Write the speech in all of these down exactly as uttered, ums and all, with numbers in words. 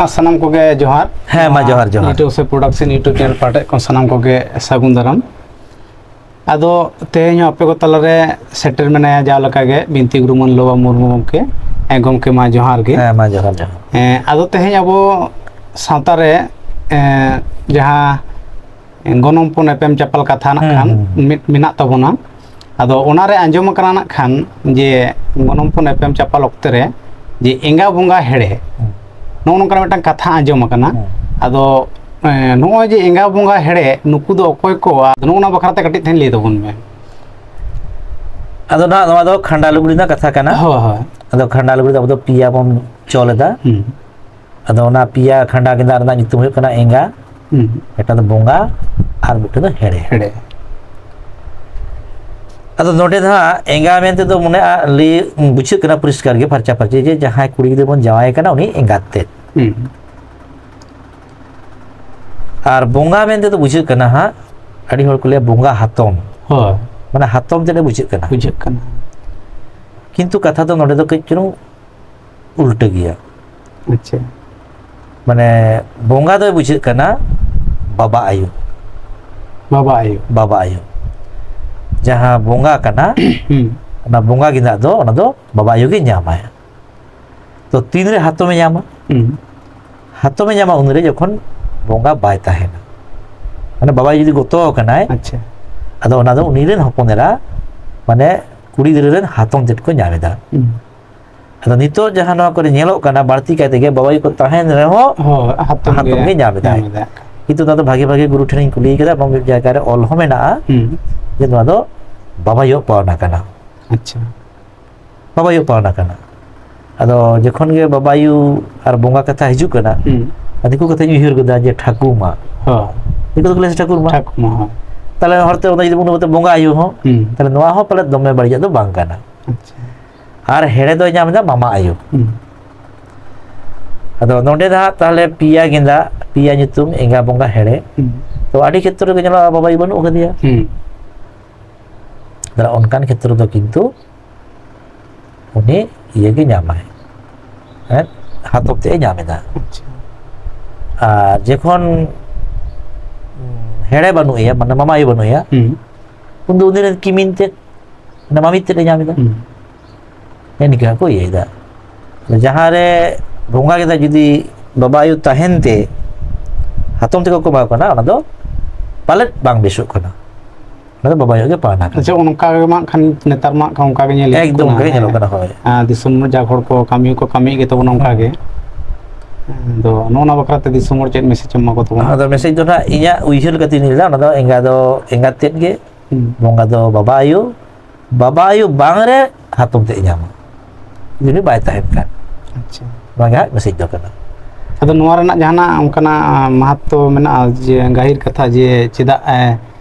ᱥᱟᱱᱟᱢ ᱠᱚᱜᱮ ᱡᱚᱦᱟᱨ᱾ ᱦᱮᱸ, ᱢᱟ ᱡᱚᱦᱟᱨ, ᱡᱚᱦᱟᱨ᱾ YouTube ᱥᱮ production YouTube channel ᱯᱟᱦᱴᱟ ᱠᱷᱚᱱ ᱥᱟᱱᱟᱢ ᱠᱚᱜᱮ ᱥᱟᱹᱜᱩᱱ ᱫᱟᱨᱟᱢ᱾ ᱟᱫᱚ ᱛᱮᱦᱮᱧ ᱦᱚᱸ ᱟᱯᱮ ᱠᱚ ᱛᱟᱞᱟᱨᱮ ᱥᱮᱴᱮᱨ ᱢᱮᱱᱟᱭᱟ ᱡᱟᱣ ᱞᱮᱠᱟ ᱜᱮ ᱵᱤᱱᱛᱤ ᱜᱩᱨᱩ ᱢᱟᱹᱱ ᱞᱚᱵᱟ ᱢᱩᱨᱢᱩ ᱜᱚᱢᱠᱮ᱾ ᱦᱮᱸ, ᱜᱚᱢᱠᱮ, ᱢᱟ ᱡᱚᱦᱟᱨ ᱜᱮ᱾ ᱦᱮᱸ, ᱢᱟ ᱡᱚᱦᱟᱨ, ᱡᱚᱦᱟᱨ᱾ ᱦᱮᱸ, ᱟᱫᱚ ᱛᱮᱦᱮᱧ ᱟᱵᱚ ᱥᱟᱶᱛᱟ ᱨᱮ, ᱮᱸ, ᱡᱟᱦᱟᱸ ᱜᱚᱱᱚᱝ ᱯᱚᱱ ᱮᱯᱮᱢ ᱪᱟᱯᱟᱞ ᱠᱟᱛᱷᱟ ᱱᱟᱜ ᱦᱩᱸ, ᱠᱷᱟᱱ ᱦᱩᱸ᱾ ᱢᱤᱫ ᱢᱮᱱᱟᱜ ᱛᱟᱵᱚᱱᱟ᱾ ᱟᱫᱚ ᱚᱱᱟᱨᱮ ᱟᱸᱡᱚᱢ ᱟᱠᱟᱱᱟ ᱱᱟᱜ ᱠᱷᱟᱱ ᱡᱮ ᱜᱚᱱᱚᱝ ᱯᱚᱱ ᱮᱯᱮᱢ ᱪᱟᱯᱟᱞ ᱚᱠᱛᱮ ᱨᱮ ᱡᱮ ᱮᱸᱜᱟ ᱵᱚᱸᱜᱟ ᱦᱮᱲᱮ, ᱦᱩᱸ᱾ ᱱᱚᱜᱼᱚ ᱱᱚᱝᱠᱟᱱᱟᱜ ᱢᱤᱫᱴᱟᱝ ᱠᱟᱛᱷᱟ ᱟᱸᱡᱚᱢ ᱟᱠᱟᱱᱟ᱾ ᱦᱩᱸ᱾ ᱟᱫᱚ, ᱮᱸ, ᱱᱚᱜᱼᱚᱭ ᱡᱮ ᱮᱸᱜᱟ ᱵᱚᱸᱜᱟ ᱦᱮᱲᱮ, ᱱᱩᱠᱩ ᱫᱚ ᱚᱠᱚᱭ ᱠᱚ? ᱟᱨ ᱱᱚᱜᱼᱚ ᱱᱚᱣᱟ ᱵᱟᱠᱷᱨᱟ ᱛᱮ ᱠᱟᱹᱴᱤᱡ ᱛᱮᱦᱮᱧ ᱞᱟᱹᱭ ᱛᱟᱵᱚᱱ ᱢᱮ᱾ ᱟᱫᱚ ᱱᱟᱦᱟᱜ ᱱᱚᱣᱟ ᱫᱚ ᱠᱷᱟᱸᱰᱟ ᱞᱩᱜᱽᱲᱤ ᱨᱮᱱᱟᱜ ᱠᱟᱛᱷᱟ ᱠᱟᱱᱟ᱾ ᱦᱳᱭ, ᱦᱳᱭ᱾ ᱟᱫᱚ ᱠᱷᱟᱸᱰᱟ ᱞᱩᱜᱽᱲᱤ ᱫᱚ ᱟᱵᱚ ᱫᱚ ᱯᱮᱭᱟ ᱵᱚᱱ ᱪᱚᱞ ᱮᱫᱟ᱾ ᱦᱩᱸ᱾ ᱟᱫᱚ ᱚᱱᱟ ᱯᱮᱭᱟ ᱠᱷᱟᱸᱰᱟ ᱜᱮᱸᱫᱟᱜ ᱨᱮᱱᱟᱜ ᱧᱩᱛᱩᱢ ᱦᱩᱭᱩᱜ ᱠᱟᱱᱟ ᱮᱸᱜᱟ, ᱦᱩᱸ᱾ ᱢᱤᱫᱴᱟᱝ ᱫᱚ ᱵᱚᱸᱜᱟ, ᱟᱨ ᱢᱤᱫᱴᱟᱝ ᱫᱚ ᱦᱮᱲᱮ᱾ ᱦᱮᱲᱮ᱾ ᱟᱫᱚ ᱱᱚᱰᱮ ᱫᱚ ᱦᱟᱸᱜ ᱮᱸᱜᱟ ᱢᱮᱱᱛᱮ ᱫᱚ ᱢᱚᱱᱮ ᱟ-, ᱞᱟᱹᱭ ᱵᱩᱡᱷᱟᱹᱜ ᱠᱟᱱᱟ ᱯᱚᱨᱤᱥᱠᱟᱨ ᱜᱮ, ᱯᱷᱟᱨᱪᱟ ᱯᱷᱟᱹᱨᱪᱤ, ᱡᱮ ᱡᱟᱦᱟᱸᱭ ᱠᱩᱲᱤ ᱜᱤᱫᱽᱨᱟᱹ ᱵᱚᱱ ᱡᱟᱶᱟᱭ ᱠᱟᱱᱟ, ᱩᱱᱤ ᱮᱸᱜᱟᱛ ᱛᱮᱫ᱾ ᱦᱩᱸ᱾ ᱟᱨ ᱵᱚᱸᱜᱟ ᱢᱮᱱᱛᱮ ᱫᱚ ᱵᱩᱡᱷᱟᱹᱜ ᱠᱟᱱᱟ ᱦᱟᱸᱜ, ᱟᱹᱰᱤ ᱦᱚᱲ ᱠᱚ ᱞᱟᱹᱭᱟ ᱵᱚᱸᱜᱟ ᱦᱟᱛᱚᱢ᱾ ᱦᱳᱭ᱾ ᱢᱟᱱᱮ ᱦᱟᱛᱚᱢ ᱛᱮᱫ ᱮ ᱵᱩᱡᱷᱟᱹᱜ ᱠᱟᱱᱟ᱾ ᱵᱩᱡᱷᱟᱹᱜ ᱠᱟᱱᱟ᱾ ᱠᱤᱱᱛᱩ ᱠᱟᱛᱷᱟ ᱫᱚ ᱱᱚᱰᱮ ᱫᱚ ᱠᱟᱹᱡ ᱪᱩᱞᱩᱝ ᱩᱞᱴᱟᱹ ᱜᱮᱭᱟ᱾ ᱟᱪᱪᱷᱟ᱾ ᱢᱟᱱᱮ ᱵᱚᱸᱜᱟ ᱫᱚᱭ ᱵᱩᱡᱷᱟᱹᱜ ᱠᱟᱱᱟ ᱵᱟᱵᱟ ᱟᱭᱳ᱾ ᱵᱟᱵᱟ ᱟᱭᱳ᱾ ᱵᱟᱵᱟ ᱟᱭᱳ᱾ ᱡᱟᱦᱟᱸ ᱵᱚᱸᱜᱟ ᱠᱟᱱᱟ, ᱦᱩᱸ᱾ ᱚᱱᱟ ᱵᱚᱸᱜᱟ ᱜᱮᱸᱫᱟᱜ ᱫᱚ, ᱚᱱᱟ ᱫᱚ ᱵᱟᱵᱟ ᱟᱭᱳ ᱜᱮ ᱧᱟᱢᱟᱭ᱾ ᱛᱚ ᱛᱤᱱᱨᱮ ᱦᱟᱛᱚᱢᱮ ᱧᱟᱢᱟ? ᱦᱩᱸ᱾ ᱦᱟᱛᱚᱢᱮ ᱧᱟᱢᱟ ᱩᱱᱨᱮ ᱡᱚᱠᱷᱚᱱ ᱵᱚᱸᱜᱟ ᱵᱟᱭ ᱛᱟᱦᱮᱱᱟ᱾ ᱢᱟᱱᱮ ᱵᱟᱵᱟ ᱡᱩᱫᱤ ᱜᱚᱛᱚ ᱟᱠᱟᱱᱟᱭ, ᱟᱪᱪᱷᱟ᱾ ᱟᱫᱚ ᱚᱱᱟ ᱫᱚ ᱩᱱᱤ ᱨᱮᱱ ᱦᱚᱯᱚᱱ ᱮᱨᱟ, ᱢᱟᱱᱮ ᱠᱩᱲᱤ ᱜᱤᱫᱽᱨᱟᱹ ᱨᱮᱱ ᱦᱟᱛᱚᱢ ᱛᱮᱫ ᱠᱚ ᱧᱟᱢ ᱮᱫᱟ᱾ ᱦᱩᱸ᱾ ᱟᱫᱚ ᱱᱤᱛᱚᱜ ᱡᱟᱦᱟᱸ ᱱᱚᱣᱟ ᱠᱚᱨᱮ ᱧᱮᱞᱚᱜ ᱠᱟᱱᱟ, ᱵᱟᱹᱲᱛᱤ ᱠᱟᱭ ᱛᱮᱜᱮ ᱵᱟᱵᱟ ᱟᱭᱳ ᱠᱚ ᱛᱟᱦᱮᱱ ᱨᱮᱦᱚᱸ ᱦᱳᱭ, ᱦᱟᱛᱚᱢ ᱦᱟᱛᱚᱢ ᱜᱮ ᱜᱮ ᱧᱟᱢ ᱮᱫᱟᱭ᱾ ᱧᱟᱢ ᱮᱫᱟᱭ᱾ ᱠᱤᱱᱛᱩ ᱚᱱᱟ ᱫᱚ ᱵᱷᱟᱜᱮ ᱵᱷᱟᱜᱮ ᱜᱩᱨᱩ ᱴᱷᱮᱱᱤᱧ ᱠᱩᱞᱤ ᱠᱟᱫᱟ, ᱮᱵᱚᱝ ᱢᱤᱫ ᱡᱟᱭᱜᱟ ᱨᱮ ᱚᱞ ᱦᱚᱸ ᱢᱮᱱᱟᱜᱼᱟ, ᱦᱩᱸ᱾ ᱡᱮ ᱱᱚᱣᱟ ᱫᱚ ᱵᱟᱵᱟ ᱟᱭᱳ ᱯᱟᱣᱱᱟ ᱠᱟᱱᱟ᱾ ᱟᱪᱪᱷᱟ᱾ ᱵᱟᱵᱟ ᱟᱭᱳ ᱯᱟᱣᱱᱟ ᱠᱟᱱᱟ᱾ ᱟᱫᱚ ᱡᱚᱠᱷᱚᱱ ᱜᱮ ᱵᱟᱵᱟ ᱟᱭᱳ ᱟᱨ ᱵᱚᱸᱜᱟ ᱠᱟᱛᱷᱟ ᱦᱤᱡᱩᱜ ᱠᱟᱱᱟ, ᱦᱩᱸ᱾ ᱟᱨ ᱫᱤᱠᱩ ᱠᱟᱛᱷᱟᱧ ᱩᱭᱦᱟᱹᱨ ᱜᱚᱫᱟ ᱡᱮ ᱴᱷᱟᱹᱠᱩᱢᱟ᱾ ᱦᱳᱭ᱾ ᱫᱤᱠᱩ ᱫᱚᱠᱚ ᱞᱟᱹᱭᱟ ᱴᱷᱟᱹᱠᱩᱨᱢᱟ᱾ ᱴᱷᱟᱹᱠᱩᱢᱟ, ᱦᱳᱭ᱾ ᱛᱟᱦᱞᱮ ᱦᱚᱲᱛᱮ ᱚᱱᱟ ᱡᱩᱫᱤ ᱵᱚᱱ ᱢᱮᱛᱟ ᱵᱚᱸᱜᱟ ᱟᱭᱳ ᱦᱚᱸ, ᱦᱩᱸ᱾ ᱛᱟᱦᱞᱮ ᱱᱚᱣᱟ ᱦᱚᱸ ᱯᱟᱞᱮᱫ ᱫᱚᱢᱮ ᱵᱟᱹᱲᱤᱡᱟᱜ ᱫᱚ ᱵᱟᱝ ᱠᱟᱱᱟ᱾ ᱟᱪᱪᱷᱟ᱾ ᱟᱨ ᱦᱮᱲᱮ ᱫᱚᱭ ᱧᱟᱢ ᱮᱫᱟ ᱢᱟᱢᱟ ᱟᱭᱳ᱾ ᱦᱩᱸ᱾ ᱟᱫᱚ ᱱᱚᱰᱮ ᱫᱚ ᱦᱟᱸᱜ ᱛᱟᱦᱞᱮ ᱯᱮᱭᱟ ᱜᱮᱸᱫᱟᱜ, ᱯᱮᱭᱟ ᱧᱩᱛᱩᱢ, ᱮᱸᱜᱟ ᱵᱚᱸᱜᱟ ᱦᱮᱲᱮ᱾ ᱦᱩᱸ᱾ ᱛᱚ ᱟᱹᱰᱤ ᱠᱷᱮᱛᱨᱚ ᱨᱮᱜᱮ ᱧᱮᱞᱚᱜᱼᱟ ᱵᱟᱵᱟ ᱟᱭᱳ ᱵᱟᱹᱱᱩᱜ ᱟᱠᱟᱫᱮᱭᱟ᱾ ᱦᱩᱸ᱾ ᱛᱟᱦᱞᱮ ᱚᱱᱠᱟᱱ ᱠᱷᱮᱛᱨᱚ ᱫᱚ ᱠᱤᱱᱛᱩ ᱩᱱᱤ ᱤᱭᱟᱹ ᱜᱮ ᱧᱟᱢᱟᱭ᱾ ᱦᱮᱸ? ᱦᱟᱛᱚᱢ ᱛᱮᱫ ᱮ ᱧᱟᱢ ᱮᱫᱟ᱾ ᱟᱪᱪᱷᱟ᱾ ᱟᱨ ᱡᱚᱠᱷᱚᱱ ᱦᱮᱲᱮ ᱵᱟᱹᱱᱩᱜ ᱮᱭᱟ, ᱢᱟᱱᱮ ᱢᱟᱢᱟ ᱟᱭᱳ ᱵᱟᱹᱱᱩᱜ ᱮᱭᱟ, ᱦᱩᱸ᱾ ᱩᱱ ᱫᱚ ᱩᱱᱤ ᱨᱮᱱ ᱠᱤᱢᱤᱱ ᱛᱮᱫ, ᱢᱟᱱᱮ ᱢᱟᱢᱤ ᱛᱮᱫ ᱮ ᱧᱟᱢ ᱮᱫᱟ᱾ ᱦᱩᱸ᱾ ᱱᱤᱝᱠᱟ ᱠᱚ ᱤᱭᱟᱹᱭᱮᱫᱟ᱾ ᱡᱟᱦᱟᱸ ᱨᱮ ᱵᱚᱸᱜᱟ ᱠᱮᱫᱟ, ᱡᱩᱫᱤ ᱵᱟᱵᱟ ᱟᱭᱳ ᱛᱟᱦᱮᱱ ᱛᱮ ᱦᱟᱛᱚᱢ ᱛᱮᱠᱚ ᱠᱚ ᱮᱢᱟ ᱠᱚ ᱠᱟᱱᱟ, ᱚᱱᱟ ᱫᱚ ᱯᱟᱞᱮᱫ ᱵᱟᱝ ᱵᱮᱥᱚᱜ ᱠᱟᱱᱟ᱾ ᱚᱱᱟ ᱫᱚ ᱵᱟᱵᱟ ᱟᱭᱳ ᱜᱮ ᱯᱟᱦᱱᱟ ᱠᱟᱱᱟ᱾ ᱟᱪᱪᱷᱟ, ᱚᱱᱠᱟ ᱜᱮ ᱢᱟ ᱠᱷᱟᱱ ᱱᱮᱛᱟᱨ ᱢᱟ ᱚᱱᱠᱟ ᱜᱮ ᱧᱮᱞ ᱮᱠᱫᱚᱢ ᱠᱟᱱᱟ᱾ ᱚᱱᱠᱟ ᱜᱮ ᱧᱮᱞᱚᱜ ᱠᱟᱱᱟ, ᱦᱳᱭ᱾ ᱟᱨ ᱫᱤᱥᱚᱢ ᱨᱮ ᱡᱟ ᱦᱚᱲ ᱠᱚ ᱠᱟᱹᱢᱤ ᱦᱚᱸᱠᱚ ᱠᱟᱹᱢᱤᱭᱮᱫ ᱜᱮ ᱛᱟᱵᱚᱱᱟ ᱚᱱᱠᱟ ᱜᱮ᱾ ᱦᱩᱸ᱾ ᱟᱫᱚ ᱱᱚᱜᱼᱚ ᱱᱚᱣᱟ ᱵᱟᱠᱷᱨᱟ ᱛᱮ ᱫᱤᱥᱚᱢ ᱦᱚᱲ ᱪᱮᱫ ᱢᱮᱥᱮᱡᱽ ᱮᱢ ᱮᱢᱟ ᱠᱚ ᱛᱟᱵᱚᱱᱟ? ᱟᱫᱚ ᱢᱮᱥᱮᱡᱽ ᱫᱚ ᱱᱟᱦᱟᱜ ᱤᱧᱟᱹᱜ ᱩᱭᱦᱟᱹᱨ ᱞᱮᱠᱟᱛᱮᱧ ᱞᱟᱹᱭ ᱮᱫᱟ, ᱚᱱᱟ ᱫᱚ ᱮᱸᱜᱟ ᱫᱚ ᱮᱸᱜᱟᱛ ᱛᱮᱫ ᱜᱮ, ᱦᱩᱸ᱾ ᱵᱚᱸᱜᱟ ᱫᱚ ᱵᱟᱵᱟ ᱟᱭᱳ, ᱵᱟᱵᱟ ᱟᱭᱳ ᱵᱟᱝ ᱨᱮ ᱦᱟᱛᱚᱢ ᱛᱮᱫ ᱮ ᱧᱟᱢᱟ, ᱡᱩᱫᱤ ᱵᱟᱭ ᱛᱟᱦᱮᱱ ᱠᱷᱟᱱ᱾ ᱟᱪᱪᱷᱟ᱾ ᱱᱚᱣᱟ ᱜᱮ ᱦᱟᱸᱜ ᱢᱮᱥᱮᱡᱽ ᱫᱚ ᱠᱟᱱᱟ᱾ ᱟᱫᱚ ᱱᱚᱣᱟ ᱨᱮᱱᱟᱜ ᱡᱟᱦᱟᱱᱟᱜ ᱚᱱᱠᱟᱱᱟᱜ ᱢᱟᱦᱟᱛᱛᱚ ᱢᱮᱱᱟᱜᱼᱟ ᱡᱮ ᱜᱟᱹᱦᱤᱨ ᱠᱟᱛᱷᱟ ᱡᱮ ᱪᱮᱫᱟᱜ, ᱮ,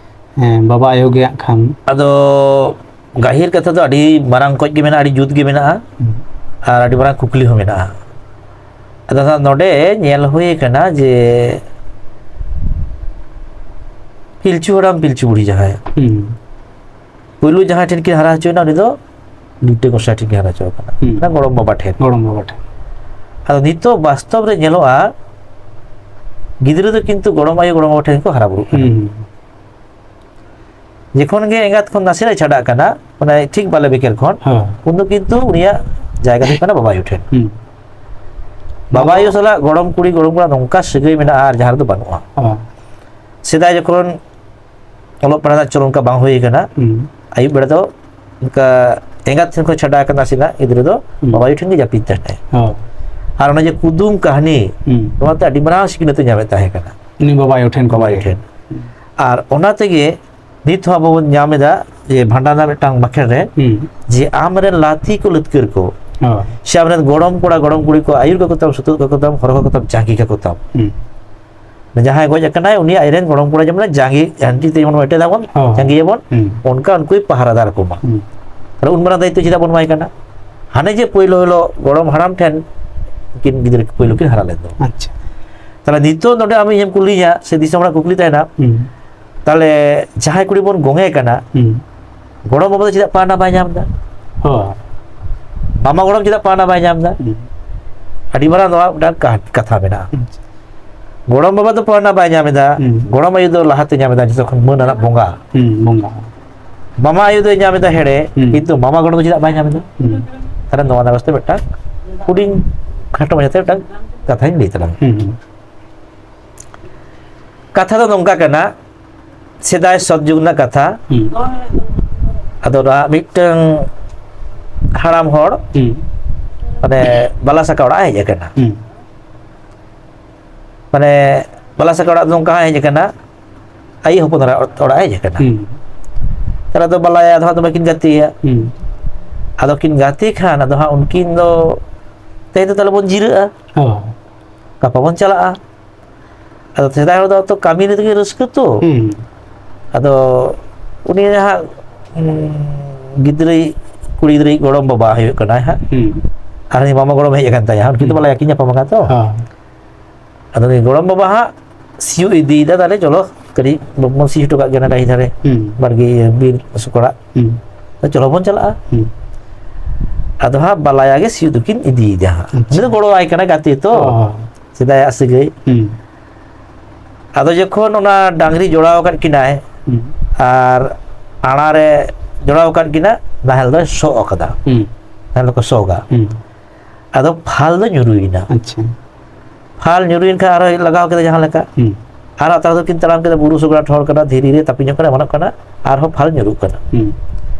ᱮ, ᱵᱟᱵᱟ ᱟᱭᱳ ᱜᱮ ᱦᱟᱸᱜ ᱠᱷᱟᱱ? ᱟᱫᱚ ᱜᱟᱹᱦᱤᱨ ᱠᱟᱛᱷᱟ ᱫᱚ ᱟᱹᱰᱤ ᱢᱟᱨᱟᱝ ᱠᱚᱡ ᱜᱮ ᱢᱮᱱᱟᱜᱼᱟ, ᱟᱹᱰᱤ ᱡᱩᱛ ᱜᱮ ᱢᱮᱱᱟᱜᱼᱟ, ᱦᱩᱸ᱾ ᱟᱨ ᱟᱹᱰᱤ ᱢᱟᱨᱟᱝ ᱠᱩᱠᱞᱤ ᱦᱚᱸ ᱢᱮᱱᱟᱜᱼᱟ᱾ ᱟᱫᱚ ᱱᱟᱦᱟᱜ ᱱᱚᱰᱮ ᱧᱮᱞ ᱦᱩᱭ ᱟᱠᱟᱱᱟ ᱡᱮ ᱯᱤᱞᱪᱩ ᱦᱟᱲᱟᱢ ᱯᱤᱞᱪᱩ ᱵᱩᱲᱦᱤ ᱡᱟᱦᱟᱸᱭ, ᱦᱩᱸ᱾ ᱯᱩᱭᱞᱩ ᱡᱟᱦᱟᱸᱭ ᱴᱷᱮᱱ ᱠᱤᱱ ᱦᱟᱨᱟ ᱦᱚᱪᱚᱭᱮᱱᱟ, ᱩᱱᱤ ᱫᱚ ᱞᱤᱴᱟᱹ ᱜᱚᱸᱥᱟᱭ ᱴᱷᱮᱱ ᱠᱤᱱ ᱦᱟᱨᱟ ᱦᱚᱪᱚ ᱟᱠᱟᱱᱟ, ᱦᱩᱸ᱾ ᱚᱱᱟ ᱜᱚᱲᱚᱢ ᱵᱟᱵᱟ ᱴᱷᱮᱱ᱾ ᱜᱚᱲᱚᱢ ᱵᱟᱵᱟ ᱴᱷᱮᱱ᱾ ᱟᱫᱚ ᱱᱤᱛᱚᱜ ᱵᱟᱥᱛᱚᱵ ᱨᱮ ᱧᱮᱞᱚᱜᱼᱟ, ᱜᱤᱫᱽᱨᱟᱹ ᱫᱚ ᱠᱤᱱᱛᱩ ᱜᱚᱲᱚᱢ ᱟᱭᱳ ᱜᱚᱲᱚᱢ ᱵᱟᱵᱟ ᱴᱷᱮᱱ ᱠᱚ ᱦᱟᱨᱟ ᱵᱩᱨᱩᱜ ᱠᱟᱱᱟ᱾ ᱦᱩᱸ᱾ ᱡᱚᱠᱷᱚᱱ ᱜᱮ ᱮᱸᱜᱟᱛ ᱠᱷᱚᱱ ᱱᱟᱥᱮᱱᱟᱜ ᱪᱷᱟᱰᱟᱜ ᱠᱟᱱᱟ, ᱢᱟᱱᱮ ᱴᱷᱤᱠ ᱵᱟᱞᱮ ᱵᱮᱠᱮᱨ ᱠᱷᱚᱱ, ᱦᱮᱸ᱾ ᱩᱱ ᱫᱚ ᱠᱤᱱᱛᱩ ᱩᱱᱤᱭᱟᱜ ᱡᱟᱭᱜᱟ ᱫᱚ ᱦᱩᱭᱩᱜ ᱠᱟᱱᱟ ᱵᱟᱵᱟ ᱟᱭᱳ ᱴᱷᱮᱱ᱾ ᱦᱩᱸ᱾ ᱵᱟᱵᱟ ᱟᱭᱳ ᱥᱟᱞᱟᱜ ᱜᱚᱲᱚᱢ ᱠᱩᱲᱤ ᱜᱚᱲᱚᱢ ᱠᱚᱲᱟ ᱱᱚᱝᱠᱟ ᱥᱟᱹᱜᱟᱹᱭ ᱢᱮᱱᱟᱜᱼᱟ, ᱟᱨ ᱡᱟᱦᱟᱸ ᱨᱮᱫᱚ ᱵᱟᱹᱱᱩᱜᱼᱟ᱾ ᱦᱮᱸ᱾ ᱥᱮᱫᱟᱭ ᱡᱚᱠᱷᱚᱱ ᱚᱞᱚᱜ ᱯᱟᱲᱦᱟᱜ ᱨᱮᱱᱟᱜ ᱪᱚᱞ ᱚᱱᱠᱟ ᱵᱟᱝ ᱦᱩᱭ ᱠᱟᱱᱟ, ᱦᱩᱸ᱾ ᱟᱹᱭᱩᱵ ᱵᱮᱲᱟ ᱫᱚ ᱚᱱᱠᱟ ᱮᱸᱜᱟᱛ ᱴᱷᱮᱱ ᱠᱷᱚᱱ ᱪᱷᱟᱰᱟ ᱟᱠᱟᱱ ᱱᱟᱥᱮᱱᱟᱜ ᱜᱤᱫᱽᱨᱟᱹ ᱫᱚ ᱦᱩᱸ᱾ ᱵᱟᱵᱟ ᱟᱭᱳ ᱴᱷᱮᱱ ᱜᱮ ᱡᱟᱹᱯᱤᱫ ᱛᱟᱦᱮᱱᱟᱭ᱾ ᱦᱳᱭ᱾ ᱟᱨ ᱚᱱᱟ ᱡᱮ ᱠᱩᱫᱩᱢ ᱠᱟᱹᱦᱱᱤ, ᱦᱩᱸ᱾ ᱱᱚᱣᱟ ᱛᱮ ᱟᱹᱰᱤ ᱢᱟᱨᱟᱝ ᱥᱤᱠᱷᱱᱟᱹᱛ ᱮ ᱧᱟᱢᱮᱫ ᱛᱟᱦᱮᱸ ᱠᱟᱱᱟ᱾ ᱩᱱᱤ ᱵᱟᱵᱟ ᱟᱭᱳ ᱴᱷᱮᱱ ᱵᱟᱵᱟ ᱟᱭᱳ ᱠᱷᱚᱱ ᱴᱷᱮᱱ᱾ ᱜᱮ᱾ ᱟᱨ ᱚᱱᱟ ᱛᱮᱜᱮ ᱱᱤᱛ ᱦᱚᱸ ᱟᱵᱚ ᱵᱚᱱ ᱧᱟᱢ ᱮᱫᱟ ᱡᱮ ᱵᱷᱟᱸᱰᱟᱱ ᱨᱮᱱᱟᱜ ᱢᱤᱫᱴᱟᱝ ᱵᱟᱠᱷᱮᱲ ᱨᱮ ᱦᱩᱸ᱾ ᱡᱮ ᱟᱢ ᱨᱮᱱ ᱞᱟᱹᱛᱤ ᱠᱚ ᱞᱟᱹᱛᱠᱟᱹᱨ ᱠᱚ, ᱦᱳᱭ᱾ ᱥᱮ ᱟᱢ ᱨᱮᱱ ᱜᱚᱲᱚᱢ ᱠᱚᱲᱟ ᱜᱚᱲᱚᱢ ᱠᱩᱲᱤ ᱠᱚ ᱟᱹᱭᱩᱨ ᱠᱟᱠᱚ ᱛᱟᱢ, ᱥᱩᱛᱩᱜ ᱠᱟᱠᱚ ᱛᱟᱢ, ᱦᱚᱨᱦᱚ ᱠᱟᱠᱚ ᱛᱟᱢ, ᱡᱟᱸᱜᱮ ᱠᱟᱠᱚ ᱛᱟᱢ᱾ ᱦᱩᱸ᱾ ᱡᱟᱦᱟᱸᱭ ᱜᱚᱡ ᱟᱠᱟᱱᱟᱭ, ᱩᱱᱤ ᱟᱡᱨᱮᱱ ᱜᱚᱲᱚᱢ ᱠᱚᱲᱟ ᱡᱮᱢᱚᱱ ᱡᱟᱸᱜᱮ, ᱡᱟᱦᱟᱸ ᱛᱤ ᱛᱮ ᱡᱮᱢᱚᱱ ᱮᱴᱮᱫ ᱟᱵᱚᱱ, ᱦᱳᱭ᱾ ᱡᱟᱸᱜᱮᱭᱟᱵᱚᱱ, ᱦᱩᱸ᱾ ᱚᱱᱠᱟ ᱩᱱᱠᱩᱭ ᱯᱟᱦᱟᱨᱟᱫᱟᱨ ᱠᱚᱢᱟ᱾ ᱦᱩᱸ᱾ ᱛᱟᱦᱞᱮ ᱩᱱ ᱢᱟᱨᱟᱝ ᱫᱟᱭᱤᱛᱛᱚ ᱪᱮᱫᱟᱜ ᱵᱚᱱ ᱮᱢᱟᱭ ᱠᱟᱱᱟ? ᱦᱟᱱᱮ ᱡᱮ ᱯᱳᱭᱞᱳ ᱦᱤᱞᱳᱜ ᱜᱚᱲᱚᱢ ᱦᱟᱲᱟᱢ ᱴᱷᱮᱱ ᱩᱱᱠᱤᱱ ᱜᱤᱫᱽᱨᱟᱹ ᱯᱳᱭᱞᱳ ᱠᱤᱱ ᱦᱟᱨᱟ ᱞᱮᱱ ᱫᱚ᱾ ᱟᱪᱪᱷᱟ᱾ ᱛᱟᱦᱞᱮ ᱱᱤᱛᱚᱜ ᱱᱚᱰᱮ ᱟᱢ ᱤᱧᱮᱢ ᱠᱩᱞᱤᱧᱟ, ᱥᱮ ᱫᱤᱥᱚᱢ ᱦᱚᱲᱟᱜ ᱠᱩᱠᱞᱤ ᱛᱟᱦᱮᱱᱟ, ᱦᱩᱸ᱾ ᱛᱟᱦᱞᱮ ᱡᱟᱦᱟᱸᱭ ᱠᱩᱲᱤ ᱵᱚᱱ ᱜᱚᱝᱮ ᱠᱟᱱᱟ, ᱦᱩᱸ᱾ ᱜᱚᱲᱚᱢ ᱵᱟᱵᱟ ᱫᱚ ᱪᱮᱫᱟᱜ ᱯᱟᱦᱱᱟ ᱵᱟᱭ ᱧᱟᱢ ᱮᱫᱟ? ᱦᱳᱭ᱾ ᱢᱟᱢᱟ ᱜᱚᱲᱚᱢ ᱪᱮᱫᱟᱜ ᱯᱟᱦᱱᱟ ᱵᱟᱭ ᱧᱟᱢ ᱮᱫᱟ? ᱦᱩᱸ᱾ ᱟᱹᱰᱤ ᱢᱟᱨᱟᱝ ᱱᱚᱣᱟ ᱢᱤᱫᱴᱟᱝ ᱠᱟ- ᱠᱟᱛᱷᱟ ᱢᱮᱱᱟᱜᱼᱟ᱾ ᱟᱪᱪᱷᱟ᱾ ᱜᱚᱲᱚᱢ ᱵᱟᱵᱟ ᱫᱚ ᱯᱟᱣᱱᱟ ᱵᱟᱭ ᱧᱟᱢ ᱮᱫᱟ, ᱦᱩᱸ᱾ ᱜᱚᱲᱚᱢ ᱟᱭᱳ ᱫᱚ ᱞᱟᱦᱟᱛᱮ ᱧᱟᱢ ᱮᱫᱟ ᱡᱚᱛᱚ ᱠᱷᱚᱱ ᱢᱟᱹᱱ ᱟᱱᱟᱜ ᱵᱚᱸᱜᱟ᱾ ᱦᱩᱸ, ᱵᱚᱸᱜᱟ᱾ ᱢᱟᱢᱟ ᱟᱭᱳ ᱫᱚᱭ ᱧᱟᱢ ᱮᱫᱟ ᱦᱮᱲᱮ, ᱦᱩᱸ᱾ ᱠᱤᱱᱛᱩ ᱢᱟᱢᱟ ᱜᱚᱲᱚᱢ ᱫᱚ ᱪᱮᱫᱟᱜ ᱵᱟᱭ ᱧᱟᱢ ᱮᱫᱟ? ᱦᱩᱸ᱾ ᱛᱟᱦᱞᱮ ᱱᱚᱣᱟ ᱵᱟᱵᱚᱫ ᱛᱮ ᱢᱤᱫᱴᱟᱝ ᱦᱩᱰᱤᱧ ᱠᱷᱟᱴᱚ ᱢᱟᱪᱷᱟᱛᱮ ᱢᱤᱫᱴᱟᱝ ᱠᱟᱛᱷᱟᱧ ᱞᱟᱹᱭ ᱛᱟᱞᱟᱝᱟ᱾ ᱦᱩᱸ᱾ ᱠᱟᱛᱷᱟ ᱫᱚ ᱱᱚᱝᱠᱟ ᱠᱟᱱᱟ, ᱥᱮᱫᱟᱭ ᱥᱚᱛ ᱡᱩᱜᱽ ᱨᱮᱱᱟᱜ ᱠᱟᱛᱷᱟ᱾ ᱦᱩᱸ᱾ ᱟᱫᱚ ᱱᱟᱦᱟᱜ ᱢᱤᱫᱴᱟᱝ ᱦᱟᱲᱟᱢ ᱦᱚᱲ ᱦᱩᱸ᱾ ᱢᱟᱱᱮ ᱵᱟᱞᱟ ᱥᱟᱠᱟ ᱚᱲᱟᱜ ᱮ ᱦᱮᱡ ᱟᱠᱟᱱᱟ᱾ ᱦᱩᱸ᱾ ᱢᱟᱱᱮ ᱵᱟᱞᱟ ᱥᱟᱠᱟ ᱚᱲᱟᱜ ᱫᱚ ᱱᱚᱝᱠᱟ ᱦᱮᱡ ᱟᱠᱟᱱᱟ, ᱟᱭᱳ ᱦᱚᱯᱚᱱ ᱚᱲᱟᱜ, ᱚᱲᱟᱜ ᱮ ᱦᱮᱡ ᱟᱠᱟᱱᱟ᱾ ᱦᱩᱸ᱾ ᱛᱟᱦᱞᱮ ᱫᱚ ᱵᱟᱞᱟᱭᱟ ᱫᱚ ᱦᱟᱸᱜ ᱫᱚᱢᱮ ᱠᱤᱱ ᱜᱟᱛᱮᱭᱟ᱾ ᱦᱩᱸ᱾ ᱟᱫᱚ ᱠᱤᱱ ᱜᱟᱛᱮ ᱠᱷᱟᱱ ᱟᱫᱚ ᱦᱟᱸᱜ ᱩᱱᱠᱤᱱ ᱫᱚ ᱛᱮᱦᱮᱧ ᱫᱚ ᱛᱟᱦᱞᱮ ᱵᱚᱱ ᱡᱤᱨᱟᱹᱜᱼᱟ, ᱚ᱾ ᱜᱟᱯᱟ ᱵᱚᱱ ᱪᱟᱞᱟᱜᱼᱟ᱾ ᱟᱫᱚ ᱥᱮᱫᱟᱭ ᱦᱚᱲ ᱫᱚ ᱛᱚ ᱠᱟᱹᱢᱤ ᱨᱮᱜᱮ ᱨᱟᱹᱥᱠᱟᱹ ᱛᱚ᱾ ᱦᱩᱸ᱾ ᱟᱫᱚ ᱩᱱᱤ ᱦᱟᱸᱜ, ᱩᱸ, ᱜᱤᱫᱽᱨᱟᱹᱭᱤᱡ, ᱠᱩᱲᱤ ᱜᱤᱫᱽᱨᱟᱹᱭᱤᱡ ᱜᱚᱲᱚᱢ ᱵᱟᱵᱟ ᱦᱩᱭᱩᱜ ᱠᱟᱱᱟᱭ ᱦᱟᱸᱜ᱾ ᱦᱩᱸ᱾ ᱟᱨ ᱩᱱᱤ ᱢᱟᱢᱟ ᱜᱚᱲᱚᱢ ᱦᱮᱡ ᱟᱠᱟᱱ ᱛᱟᱭᱟ, ᱩᱱᱠᱤᱱ ᱫᱚ ᱦᱩᱸ᱾ ᱵᱟᱞᱟᱭᱟ ᱠᱤᱱ ᱧᱟᱯᱟᱢ ᱟᱠᱟᱫ ᱛᱚ᱾ ᱦᱚᱸ᱾ ᱟᱫᱚ ᱩᱱᱤ ᱜᱚᱲᱚᱢ ᱵᱟᱵᱟ ᱦᱟᱸᱜ ᱥᱤᱭᱳᱜ ᱤᱫᱤᱭᱮᱫᱟ, ᱛᱟᱦᱞᱮ ᱪᱚᱞᱚ ᱠᱟᱹᱴᱤᱡ ᱵᱚᱱ ᱥᱤ ᱦᱚᱴᱚ ᱠᱟᱜ ᱜᱮᱭᱟ ᱚᱱᱟ ᱰᱟᱹᱦᱤ ᱫᱷᱟᱨᱮ, ᱦᱩᱸ᱾ ᱵᱟᱲᱜᱮ ᱤᱭᱟᱹ ᱵᱤᱨ ᱥᱚᱠᱲᱟᱜ᱾ ᱦᱩᱸ᱾ ᱛᱚ ᱪᱚᱞᱚ ᱵᱚᱱ ᱪᱟᱞᱟᱜᱼᱟ᱾ ᱦᱩᱸ᱾ ᱟᱫᱚ ᱦᱟᱸᱜ ᱵᱟᱞᱟᱭᱟ ᱜᱮ ᱥᱤᱭᱳᱜ ᱫᱚᱠᱤᱱ ᱤᱫᱤᱭᱮᱫᱟ ᱦᱟᱸᱜ᱾ ᱟᱪᱪᱷᱟ᱾ ᱩᱱᱤ ᱫᱚ ᱜᱚᱲᱚᱣᱟᱭ ᱠᱟᱱᱟ ᱜᱟᱛᱮ ᱛᱚ᱾ ᱚ᱾ ᱥᱮᱫᱟᱭᱟᱜ ᱥᱟᱹᱜᱟᱹᱭ᱾ ᱦᱩᱸ᱾ ᱟᱫᱚ ᱡᱚᱠᱷᱚᱱ ᱚᱱᱟ ᱰᱟᱝᱨᱤ ᱡᱚᱲᱟᱣ ᱟᱠᱟᱫ ᱠᱤᱱᱟᱭ ᱦᱩᱸ᱾ ᱟᱨ ᱟᱲᱟ ᱨᱮ ᱡᱚᱲᱟᱣ ᱟᱠᱟᱫ ᱠᱤᱱᱟ, ᱱᱟᱦᱮᱞ ᱫᱚᱭ ᱥᱚᱜ ᱟᱠᱟᱫᱟ᱾ ᱦᱩᱸ᱾ ᱱᱟᱦᱮᱞ ᱫᱚᱠᱚ ᱥᱚᱜᱟ᱾ ᱦᱩᱸ᱾ ᱟᱫᱚ ᱯᱷᱟᱞ ᱫᱚ ᱧᱩᱨᱩᱭᱮᱱᱟ᱾ ᱟᱪᱪᱷᱟ᱾ ᱯᱷᱟᱞ ᱧᱩᱨᱩᱭᱮᱱ ᱠᱷᱟᱱ ᱟᱨᱦᱚᱸ ᱞᱟᱜᱟᱣ ᱠᱮᱫᱟ ᱡᱟᱦᱟᱸ ᱞᱮᱠᱟ᱾ ᱦᱩᱸ᱾ ᱟᱨ ᱟᱛᱟᱨ ᱫᱚᱠᱤᱱ ᱛᱟᱲᱟᱢ ᱠᱮᱫᱟ, ᱵᱩᱨᱩ ᱥᱚᱜᱲᱟᱴ ᱦᱚᱲ ᱠᱟᱱᱟ, ᱫᱷᱤᱨᱤ ᱨᱮ ᱛᱟᱹᱯᱤᱧᱚᱜ ᱠᱟᱱᱟ, ᱮᱢᱟᱱᱚᱜ ᱠᱟᱱᱟ, ᱟᱨᱦᱚᱸ ᱯᱷᱟᱞ ᱧᱩᱨᱩᱜ ᱠᱟᱱᱟ᱾ ᱦᱩᱸ᱾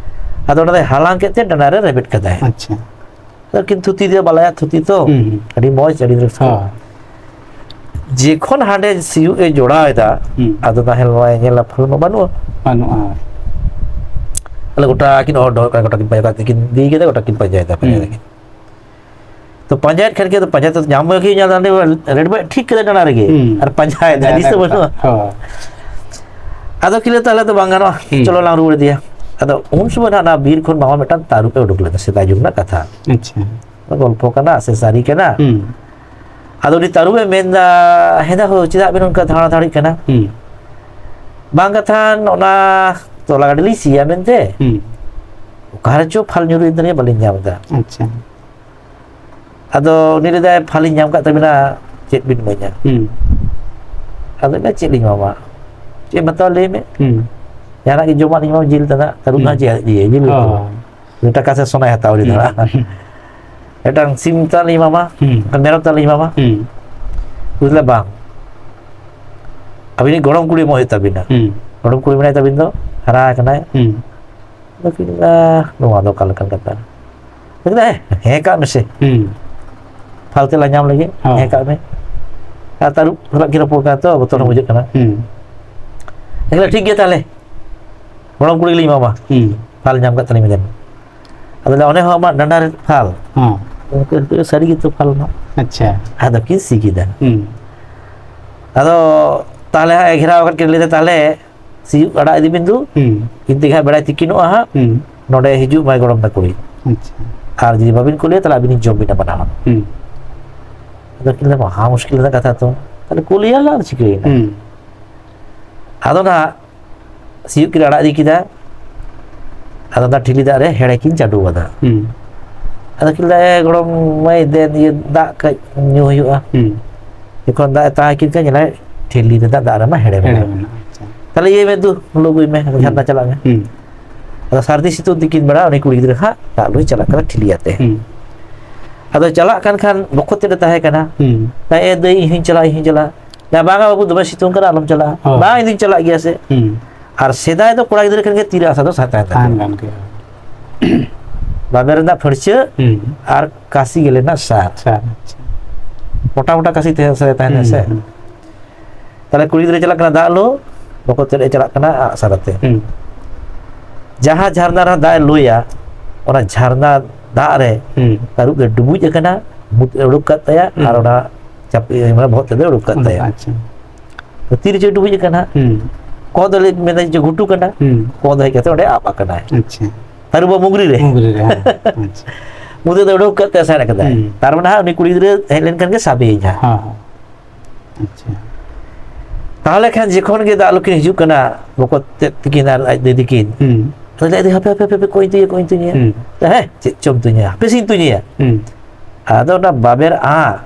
ᱟᱫᱚ ᱚᱱᱟ ᱫᱚᱭ ᱦᱟᱞᱟᱝ ᱠᱮᱫ ᱛᱮ ᱰᱟᱸᱰᱟ ᱨᱮ ᱨᱮᱵᱮᱫ ᱠᱟᱫᱟᱭ᱾ ᱟᱪᱪᱷᱟ᱾ ᱟᱨ ᱠᱤᱱ ᱛᱷᱩᱛᱤ ᱫᱚ ᱵᱟᱞᱟᱭᱟ ᱛᱷᱩᱛᱤ ᱛᱚ, ᱦᱩᱸ, ᱦᱩᱸ᱾ ᱟᱹᱰᱤ ᱢᱚᱡᱽ, ᱟᱹᱰᱤ ᱨᱟᱹᱥᱠᱟᱹ᱾ ᱦᱳᱭ᱾ ᱡᱮᱠᱷᱚᱱ ᱦᱟᱸᱰᱮ ᱥᱤᱭᱳᱜ ᱮ ᱡᱚᱲᱟᱣ ᱮᱫᱟ, ᱦᱩᱸ᱾ ᱟᱫᱚ ᱱᱟᱦᱮᱞ ᱱᱚᱣᱟᱭ ᱧᱮᱞᱟ, ᱯᱷᱟᱞ ᱢᱟ ᱵᱟᱹᱱᱩᱜᱼᱟ᱾ ᱵᱟᱹᱱᱩᱜᱼᱟ᱾ ᱛᱟᱦᱞᱮ ᱜᱚᱴᱟ ᱠᱤᱱ ᱚᱨ ᱫᱚᱦᱚ ᱠᱟᱜᱼᱟ, ᱜᱚᱴᱟ ᱠᱤᱱ ᱯᱟᱸᱡᱟ ᱠᱟᱛᱮ ᱠᱤᱱ ᱤᱫᱤ ᱠᱮᱫᱟ, ᱜᱚᱴᱟ ᱠᱤᱱ ᱯᱟᱸᱡᱟᱭᱮᱫᱟ, ᱯᱟᱸᱡᱟ ᱦᱩᱸ᱾ ᱫᱟᱠᱤᱱ᱾ ᱛᱚ ᱯᱟᱸᱡᱟᱭᱮᱫ ᱠᱷᱟᱱ ᱜᱮ, ᱟᱫᱚ ᱯᱟᱸᱡᱟ ᱛᱮ ᱧᱟᱢ ᱵᱟᱭ ᱧᱟᱢ ᱮᱫᱟ, ᱦᱟᱸᱰᱮ ᱨᱮᱰ ᱵᱟᱭ ᱴᱷᱤᱠ ᱠᱮᱫᱟ ᱰᱟᱸᱰᱟ ᱨᱮᱜᱮ, ᱦᱩᱸ᱾ ᱟᱨ ᱯᱟᱸᱡᱟᱭᱮᱫᱟ, ᱯᱟᱸᱡᱟᱭᱮᱫᱟ ᱫᱤᱥᱟᱹ ᱜᱚᱴᱟ᱾ ᱵᱟᱹᱱᱩᱜᱼᱟ᱾ ᱦᱳᱭ᱾ ᱟᱫᱚ ᱠᱤᱱ ᱞᱟᱹᱭ ᱫᱟ, ᱛᱟᱦᱞᱮ ᱫᱚ ᱵᱟᱝ ᱜᱟᱱᱚᱜᱼᱟ, ᱦᱩᱸ᱾ ᱪᱚᱞᱚ ᱞᱟᱝ ᱨᱩᱣᱟᱹᱲ ᱤᱫᱤᱭᱟ᱾ ᱟᱫᱚ ᱩᱱ ᱥᱚᱢᱚᱭ ᱱᱟᱦᱟᱜ ᱚᱱᱟ ᱵᱤᱨ ᱠᱷᱚᱱ ᱢᱟᱢᱟ ᱢᱤᱫᱴᱟᱝ ᱛᱟᱹᱨᱩᱵ ᱮ ᱩᱰᱩᱠ ᱞᱮᱫᱟ, ᱥᱮᱫᱟᱭ ᱡᱩᱜᱽ ᱨᱮᱱᱟᱜ ᱠᱟᱛᱷᱟ᱾ ᱟᱪᱪᱷᱟ᱾ ᱜᱚᱞᱯᱚ ᱠᱟᱱᱟ ᱥᱮ ᱥᱟᱹᱨᱤ ᱠᱟᱱᱟ? ᱦᱩᱸ᱾ ᱟᱫᱚ ᱩᱱᱤ ᱛᱟᱹᱨᱩᱵ ᱮ ᱢᱮᱱᱫᱟ, "ᱦᱮᱸ ᱫᱟ ᱦᱳ, ᱪᱮᱫᱟᱜ ᱵᱮᱱ ᱚᱱᱠᱟ ᱫᱷᱟᱲᱟ ᱫᱷᱟᱲᱤᱜ ᱠᱟᱱᱟ?" ᱦᱩᱸ᱾ "ᱵᱟᱝ ᱠᱟᱛᱷᱟᱱ, ᱚᱱᱟ ᱛᱚᱞᱟ ᱜᱟᱹᱰᱤ ᱞᱤᱧ ᱥᱤᱭᱟ ᱢᱮᱱᱛᱮ, ᱦᱩᱸ᱾ ᱚᱠᱟ ᱨᱮᱪᱚ ᱯᱷᱟᱞ ᱧᱩᱨᱩᱭᱮᱱ ᱛᱟᱹᱞᱤᱧᱟ, ᱵᱟᱹᱞᱤᱧ ᱧᱟᱢ ᱮᱫᱟ᱾" ᱟᱪᱪᱷᱟ᱾ ᱟᱫᱚ ᱩᱱᱤ ᱞᱟᱹᱭᱫᱟᱭ, "ᱯᱷᱟᱞᱤᱧ ᱧᱟᱢ ᱠᱟᱫ ᱛᱟᱵᱤᱱᱟ, ᱪᱮᱫ ᱵᱤᱱ ᱤᱢᱟᱹᱧᱟ?" ᱦᱩᱸ᱾ ᱟᱫᱚ ᱞᱟᱹᱭᱫᱟ, "ᱪᱮᱫ ᱞᱤᱧ ᱮᱢᱟᱢᱟ? ᱪᱮᱫ ᱮᱢ ᱦᱟᱛᱟᱣᱟ ᱞᱟᱹᱭ ᱢᱮ? ᱦᱩᱸ᱾ ᱡᱟᱦᱟᱱᱟᱜ ᱜᱮ ᱡᱚᱢᱟᱜ ᱞᱤᱧ ᱮᱢᱟᱢᱟ, ᱡᱤᱞ ᱛᱟᱱᱟᱜ, ᱛᱟᱹᱨᱩᱵ ᱦᱩᱸ᱾ ᱱᱟᱦᱟᱜ ᱡᱤᱞ ᱤᱭᱟᱹ, ᱡᱤᱞ ᱩᱛᱩ᱾ ᱦᱳᱭ᱾ ᱩᱱᱤ ᱴᱟᱠᱟ ᱥᱮ ᱥᱚᱱᱟᱭ ᱦᱟᱛᱟᱣᱟ ᱩᱱᱤ ᱫᱚ ᱦᱩᱸ᱾ ᱦᱟᱸᱜ᱾ ᱢᱤᱫᱴᱟᱝ ᱥᱤᱢ ᱛᱟᱱᱟᱜ ᱞᱤᱧ ᱮᱢᱟᱢᱟ, ᱦᱩᱸ᱾ ᱢᱤᱫᱴᱟᱝ ᱢᱮᱨᱚᱢ ᱛᱟᱱᱟᱜ ᱞᱤᱧ ᱮᱢᱟᱢᱟ?" ᱦᱩᱸ᱾ ᱩᱱᱤ ᱞᱟᱹᱭᱫᱟ, "ᱵᱟᱝ, ᱟᱹᱵᱤᱱᱤᱡ ᱜᱚᱲᱚᱢ ᱠᱩᱲᱤ ᱮᱢᱚᱜ ᱦᱩᱭᱩᱜ ᱛᱟᱹᱵᱤᱱᱟ᱾ ᱦᱩᱸ᱾ ᱜᱚᱲᱚᱢ ᱠᱩᱲᱤ ᱢᱮᱱᱟᱭ ᱛᱟᱹᱵᱤᱱ ᱫᱚ, ᱦᱟᱨᱟ ᱟᱠᱟᱱᱟᱭ᱾" ᱦᱩᱸ᱾ ᱟᱫᱚ ᱠᱤᱱ ᱞᱟᱹᱭᱫᱟ, "ᱱᱚᱣᱟ ᱫᱚ ᱚᱠᱟ ᱞᱮᱠᱟᱱ ᱠᱟᱛᱷᱟ?" ᱞᱟᱹᱭ ᱠᱮᱫᱟ, "ᱦᱮᱸ, ᱦᱮᱸ ᱠᱟᱜ ᱢᱮᱥᱮ᱾ ᱦᱩᱸ᱾ ᱯᱷᱟᱞ ᱛᱮᱞᱟ ᱧᱟᱢ ᱞᱟᱹᱜᱤᱫ, ᱦᱚᱸ᱾ ᱦᱮᱸ ᱠᱟᱜ ᱢᱮ᱾ ᱟᱨ ᱛᱟᱹᱨᱩᱵ ᱥᱟᱞᱟᱜ ᱠᱤᱱ ᱨᱚᱯᱚᱲ ᱠᱟᱱᱟ ᱛᱚ, ᱵᱚᱛᱚᱨ ᱦᱚᱸ ᱦᱩᱸ᱾ ᱵᱩᱡᱷᱟᱹᱜ ᱠᱟᱱᱟ᱾" ᱦᱩᱸ᱾ ᱞᱟᱹᱭ ᱠᱮᱫᱟ, "ᱴᱷᱤᱠ ᱜᱮᱭᱟ ᱛᱟᱦᱞᱮ, ᱜᱚᱲᱚᱢ ᱠᱩᱲᱤ ᱜᱮᱞᱤᱧ ᱮᱢᱟᱢᱟ᱾ ᱦᱩᱸ᱾ ᱯᱷᱟᱞ ᱧᱟᱢ ᱠᱟᱜ ᱛᱟᱹᱞᱤᱧ ᱵᱮᱱ᱾" ᱟᱫᱚ ᱞᱟᱹᱭ ᱫᱟ, "ᱚᱱᱮ ᱦᱚᱸ ᱟᱢᱟᱜ ᱰᱟᱸᱰᱟ ᱨᱮ ᱯᱷᱟᱞ?" ᱦᱚᱸ᱾ ᱩᱱᱠᱩ ᱥᱟᱹᱨᱤ ᱜᱮᱛᱚ ᱯᱷᱟᱞ ᱢᱟ᱾ ᱟᱪᱪᱷᱟ᱾ ᱟᱫᱚ ᱠᱤᱱ ᱥᱤ ᱠᱮᱫᱟ᱾ ᱦᱩᱸ᱾ ᱟᱫᱚ ᱛᱟᱦᱞᱮ ᱦᱟᱸᱜ ᱮ ᱜᱷᱮᱨᱟᱣ ᱟᱠᱟᱫ ᱠᱤᱱ, ᱞᱟᱹᱭ ᱫᱟ, "ᱛᱟᱦᱞᱮ ᱥᱤᱭᱳᱜ ᱟᱲᱟᱜ ᱤᱫᱤ ᱵᱤᱱ ᱫᱩ, ᱦᱩᱸ᱾ ᱤᱱ ᱛᱮᱜᱮ ᱦᱟᱸᱜ ᱵᱮᱲᱟᱭ ᱛᱤᱠᱤᱱᱚᱜᱼᱟ ᱦᱟᱸᱜ, ᱦᱩᱸ᱾ ᱱᱚᱰᱮ ᱦᱤᱡᱩᱜ ᱢᱟᱭ ᱜᱚᱲᱚᱢ ᱛᱟᱠᱚᱭ᱾ ᱟᱪᱪᱷᱟ᱾ ᱟᱨ ᱡᱩᱫᱤ ᱵᱟᱵᱤᱱ ᱠᱩᱞᱮᱭᱟ, ᱛᱟᱦᱞᱮ ᱟᱹᱵᱤᱱ ᱞᱤᱧ ᱡᱚᱢ ᱵᱤᱱᱟ ᱵᱟᱱᱟ ᱦᱚᱲ᱾" ᱦᱩᱸ᱾ ᱟᱫᱚ ᱠᱤᱱ ᱞᱟᱹᱭᱫᱟ, "ᱢᱟᱦᱟ ᱢᱩᱥᱠᱤᱞ ᱨᱮᱱᱟᱜ ᱠᱟᱛᱷᱟ ᱛᱚ, ᱛᱟᱦᱞᱮ ᱠᱩᱞᱮᱭᱟᱞᱮ ᱟᱨ ᱪᱤᱠᱟᱹᱭᱮᱱᱟ?" ᱦᱩᱸ᱾ ᱟᱫᱚ ᱱᱟᱦᱟᱜ ᱥᱤᱭᱳᱜ ᱠᱤᱱ ᱟᱲᱟᱜ ᱤᱫᱤ ᱠᱮᱫᱟ᱾ ᱟᱫᱚ ᱚᱱᱟ ᱴᱷᱤᱞᱤ ᱫᱟᱜ ᱨᱮ ᱦᱮᱲᱮ ᱠᱤᱱ ᱪᱟᱰᱚ ᱟᱫᱟ᱾ ᱦᱩᱸ᱾ ᱟᱫᱚ ᱠᱤᱱ ᱞᱟᱹᱭᱫᱟ, "ᱮ ᱜᱚᱲᱚᱢ ᱢᱟᱹᱭ, ᱫᱮᱱ ᱤᱭᱟᱹ ᱫᱟᱜ ᱠᱟᱹᱡ ᱧᱩ ᱦᱩᱭᱩᱜᱼᱟ᱾" ᱦᱩᱸ᱾ ᱡᱚᱠᱷᱚᱱ ᱫᱟᱜ ᱮ ᱛᱟᱦᱮᱸ ᱠᱤᱱ ᱠᱷᱟᱱ, ᱧᱮᱞᱟᱭ ᱴᱷᱤᱞᱤ ᱨᱮ ᱫᱟᱜ, ᱫᱟᱜ ᱨᱮᱢᱟ ᱦᱮᱲᱮ ᱦᱮᱲᱮ ᱢᱮᱱᱟᱜᱼᱟ᱾ ᱢᱮᱱᱟᱜᱼᱟ, ᱟᱪᱪᱷᱟ᱾ "ᱛᱟᱦᱞᱮ ᱤᱭᱟᱹᱭ ᱢᱮ ᱫᱩ, ᱞᱩᱜᱩᱭ ᱢᱮ, ᱦᱩᱸ᱾ ᱡᱷᱟᱨᱱᱟ ᱪᱟᱞᱟᱜ ᱢᱮ᱾" ᱦᱩᱸ᱾ ᱟᱫᱚ ᱥᱟᱹᱨᱫᱤ ᱥᱤᱛᱩᱝ ᱛᱤᱠᱤᱱ ᱵᱮᱲᱟ ᱩᱱᱤ ᱠᱩᱲᱤ ᱜᱤᱫᱽᱨᱟᱹ ᱦᱟᱸᱜ ᱫᱟᱜ ᱞᱩᱭ ᱪᱟᱞᱟᱜ ᱠᱟᱱᱟ ᱴᱷᱤᱞᱤ ᱟᱛᱮ᱾ ᱦᱩᱸ᱾ ᱟᱫᱚ ᱪᱟᱞᱟᱜ ᱠᱟᱱ ᱠᱷᱟᱱ ᱵᱚᱠᱚᱛ ᱛᱮᱫ ᱮ ᱛᱟᱦᱮᱸ ᱠᱟᱱᱟ᱾ ᱦᱩᱸ᱾ ᱞᱟᱹᱭᱫᱟ, "ᱮ ᱫᱟᱹᱭ, ᱤᱧ ᱦᱚᱸᱧ ᱪᱟᱞᱟᱜᱼᱟ, ᱤᱧ ᱦᱚᱸᱧ ᱪᱟᱞᱟᱜᱼᱟ᱾" ᱞᱟᱹᱭᱫᱟ, "ᱵᱟᱝᱟ ᱵᱟᱹᱵᱩ, ᱫᱚᱢᱮ ᱥᱤᱛᱩᱝ ᱠᱟᱱᱟ, ᱟᱞᱚᱢ ᱪᱟᱞᱟᱜᱼᱟ᱾" ᱦᱳᱭ᱾ "ᱵᱟᱝ, ᱤᱧ ᱫᱩᱧ ᱪᱟᱞᱟᱜ ᱜᱮᱭᱟ ᱥᱮ?" ᱦᱩᱸ᱾ ᱟᱨ ᱥᱮᱫᱟᱭ ᱫᱚ ᱠᱚᱲᱟ ᱜᱤᱫᱽᱨᱟᱹ ᱴᱷᱮᱱ ᱜᱮ ᱛᱤᱨᱮ ᱟᱥᱟ ᱫᱚ ᱛᱟᱦᱮᱸ ᱠᱟᱱ ᱛᱟᱦᱮᱸ ᱛᱟᱠᱚᱣᱟ᱾ ᱠᱟᱱ ᱜᱮᱭᱟ᱾ ᱵᱟᱵᱮᱨ ᱨᱮᱱᱟᱜ ᱯᱷᱟᱹᱲᱪᱟᱹ ᱦᱩᱸ᱾ ᱟᱨ ᱠᱟᱥᱤ ᱜᱮᱞᱮ ᱨᱮᱱᱟᱜ ᱥᱟᱨ᱾ ᱥᱟᱨ, ᱟᱪᱪᱷᱟ᱾ ᱢᱚᱴᱟ ᱢᱚᱴᱟ ᱠᱟᱥᱤ ᱛᱟᱦᱮᱸ ᱥᱮ, ᱛᱟᱦᱮᱱᱟ ᱦᱩᱸ, ᱥᱮ? ᱦᱩᱸ᱾ ᱛᱟᱦᱞᱮ ᱠᱩᱲᱤ ᱜᱤᱫᱽᱨᱟᱹ ᱪᱟᱞᱟᱜ ᱠᱟᱱᱟ ᱫᱟᱜ ᱞᱩ, ᱵᱚᱠᱚᱛ ᱛᱮᱫ ᱮ ᱪᱟᱞᱟᱜ ᱠᱟᱱᱟ ᱟᱜ ᱥᱟᱨ ᱟᱛᱮ᱾ ᱦᱩᱸ᱾ ᱡᱟᱦᱟᱸ ᱡᱷᱟᱨᱱᱟ ᱨᱮ ᱫᱟᱜ ᱮ ᱞᱩᱭᱟ, ᱚᱱᱟ ᱡᱷᱟᱨᱱᱟ ᱫᱟᱜ ᱨᱮ ᱦᱩᱸ᱾ ᱛᱟᱹᱨᱩᱵ ᱫᱚᱭ ᱰᱩᱵᱩᱡ ᱟᱠᱟᱱᱟ, ᱢᱩ ᱛᱮᱫ ᱮ ᱩᱰᱩᱠ ᱠᱟᱫ ᱛᱟᱭᱟ, ᱦᱩᱸ᱾ ᱟᱨ ᱚᱱᱟ ᱪᱟᱯᱮ, ᱢᱟᱱᱮ ᱵᱚᱦᱚᱜ ᱛᱮᱫ ᱮ ᱩᱰᱩᱠ ᱠᱟᱫ ᱛᱟᱭᱟ᱾ ᱟᱪᱪᱷᱟ᱾ ᱛᱚ ᱛᱤ ᱨᱮᱪᱚᱭ ᱰᱩᱵᱩᱡ ᱟᱠᱟᱱᱟ? ᱦᱩᱸ᱾ ᱠᱚᱸᱜ ᱫᱚ ᱞᱟᱹᱭ, ᱢᱮᱱᱫᱟᱭ ᱡᱮ ᱜᱷᱩᱴᱩ ᱠᱟᱱᱟ᱾ ᱦᱩᱸ᱾ ᱠᱚᱸᱜ ᱫᱚ ᱦᱮᱡ ᱠᱟᱛᱮ ᱚᱸᱰᱮ ᱟᱵ ᱟᱠᱟᱱᱟᱭ᱾ ᱟᱪᱪᱷᱟ᱾ ᱛᱟᱹᱨᱩᱵᱟᱜ ᱢᱩᱜᱽᱨᱤ ᱨᱮ᱾ ᱢᱩᱜᱽᱨᱤ ᱨᱮ, ᱦᱮᱸ᱾ ᱟᱪᱪᱷᱟ᱾ ᱢᱩ ᱛᱮᱫ ᱫᱚ ᱩᱰᱩᱠ ᱠᱟᱛᱮ ᱟᱥᱟᱲ ᱠᱟᱫᱟᱭ᱾ ᱦᱩᱸ᱾ ᱛᱟᱨ ᱢᱟᱱᱮ ᱦᱟᱸᱜ ᱩᱱᱤ ᱠᱩᱲᱤ ᱜᱤᱫᱽᱨᱟᱹ ᱦᱮᱡ ᱞᱮᱱᱠᱷᱟᱱ ᱜᱮ ᱥᱟᱵᱮᱭᱟᱹᱧ ᱦᱟᱸᱜ᱾ ᱦᱮᱸ, ᱦᱮᱸ᱾ ᱟᱪᱪᱷᱟ᱾ ᱛᱟᱦᱚᱞᱮ ᱠᱷᱟᱱ ᱡᱚᱠᱷᱚᱱ ᱜᱮ ᱫᱟᱜ ᱞᱩ ᱠᱤᱱ ᱦᱤᱡᱩᱜ ᱠᱟᱱᱟ, ᱵᱚᱠᱚᱛ ᱛᱮᱫ ᱛᱤᱠᱤᱱ ᱟᱨ ᱟᱡ ᱫᱟᱹᱭ ᱛᱤᱠᱤᱱ᱾ ᱦᱩᱸ᱾ ᱛᱟᱦᱚᱞᱮ ᱟᱡ ᱫᱚ, "ᱦᱟᱯᱮ, ᱦᱟᱯᱮ, ᱦᱟᱯᱮ, ᱦᱟᱯᱮ, ᱠᱚᱧ ᱛᱩᱧᱟ, ᱠᱚᱧ ᱛᱩᱧᱟ᱾" ᱦᱩᱸ᱾ "ᱦᱮᱸ, ᱪᱮᱫ ᱪᱚᱢ ᱛᱩᱧᱟ? ᱦᱟᱯᱮ ᱥᱮᱧ ᱛᱩᱧᱟ᱾" ᱦᱩᱸ᱾ ᱟᱫᱚ ᱚᱱᱟ ᱵᱟᱵᱮᱨ ᱟᱸᱜ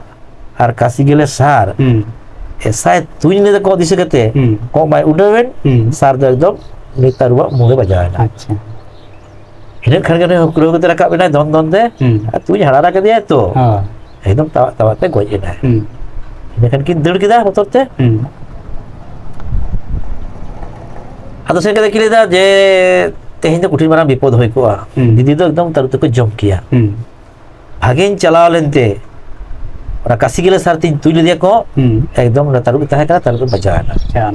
ᱟᱨ ᱠᱟᱥᱤ ᱜᱮᱞᱮ ᱥᱟᱨ, ᱦᱩᱸ᱾ ᱮᱥᱟᱭ ᱛᱩᱧ ᱞᱮᱫᱟ ᱠᱚᱸᱜ ᱫᱤᱥᱟᱹ ᱠᱟᱛᱮ, ᱦᱩᱸ᱾ ᱠᱚᱸᱜ ᱢᱟᱭ ᱩᱰᱟᱹᱣᱮᱱ, ᱦᱩᱸ᱾ ᱥᱟᱨ ᱫᱚ ᱮᱠᱫᱚᱢ ᱩᱱᱤ ᱛᱟᱹᱨᱩᱵᱟᱜ ᱢᱩ ᱨᱮ ᱵᱟᱡᱟᱣ ᱮᱱᱟ᱾ ᱟᱪᱪᱷᱟ᱾ ᱤᱱᱟᱹᱜ ᱠᱷᱟᱱ ᱜᱮ ᱩᱱᱤ ᱦᱩᱠᱨᱟᱹᱣ ᱠᱟᱛᱮ ᱨᱟᱠᱟᱵ ᱮᱱᱟᱭ ᱫᱚᱱ ᱫᱚᱱ ᱛᱮ, ᱦᱩᱸ᱾ ᱟᱨ ᱛᱩᱧ ᱦᱟᱲᱟᱨᱟ ᱠᱮᱫᱮᱭᱟᱭ ᱛᱚ᱾ ᱦᱳᱭ᱾ ᱮᱠᱫᱚᱢ ᱛᱟᱣᱟᱜ ᱛᱟᱣᱟᱜ ᱛᱮ ᱜᱚᱡ ᱮᱱᱟᱭ᱾ ᱦᱩᱸ᱾ ᱤᱱᱟᱹ ᱠᱷᱟᱱ ᱠᱤᱱ ᱫᱟᱹᱲ ᱠᱮᱫᱟ ᱵᱚᱛᱚᱨ ᱛᱮ᱾ ᱦᱩᱸ᱾ ᱟᱫᱚ ᱥᱮᱱ ᱠᱟᱛᱮ ᱠᱤᱱ ᱞᱟᱹᱭᱫᱟ ᱡᱮ, "ᱛᱮᱦᱮᱧ ᱫᱚ ᱠᱚᱴᱷᱤᱱ ᱢᱟᱨᱟᱝ ᱵᱤᱯᱚᱫ ᱦᱩᱭ ᱠᱚᱜᱼᱟ᱾ ᱦᱩᱸ᱾ ᱫᱤᱫᱤ ᱫᱚ ᱮᱠᱫᱚᱢ ᱛᱟᱹᱨᱩᱵ ᱛᱮᱠᱚ ᱡᱚᱢ ᱠᱮᱭᱟ᱾ ᱦᱩᱸ᱾ ᱵᱷᱟᱜᱮᱧ ᱪᱟᱞᱟᱣ ᱞᱮᱱᱛᱮ ᱚᱱᱟ ᱠᱟᱥᱤ ᱜᱮᱞᱮ ᱥᱟᱨ ᱛᱤᱧ ᱛᱩᱧ ᱞᱮᱫᱮᱭᱟ ᱠᱚᱸᱜ, ᱦᱩᱸ᱾ ᱮᱠᱫᱚᱢ ᱚᱱᱟ ᱛᱟᱹᱨᱩᱵ ᱮ ᱛᱟᱦᱮᱸ ᱠᱟᱱᱟ, ᱛᱟᱹᱨᱩᱵ ᱮ ᱵᱟᱡᱟᱣ ᱮᱱᱟ᱾" ᱟᱪᱪᱷᱟ᱾